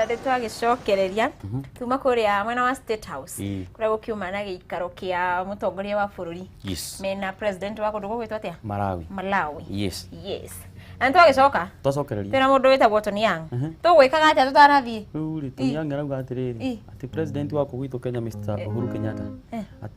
Nĩ twagĩcokereria tuma kũrĩa mwena wa State House, kũrĩa gũkiuma na gĩikaro kĩa mũtongoria wa bũrũri mena president wa kũndũ gũgwĩtwo atĩa? Malawi. Malawi. Yes. Yes, na nĩ twagĩcoka. Twacokereria. Twĩna mũndũ wĩtagwo Tony Young. Tũgwĩkaga atĩa tũtanathiĩ? Rĩu rĩ, Tony Young arauga atĩrĩrĩ, atĩ president wa gwitũ Kenya, Mr. Uhuru Kenyatta, atĩ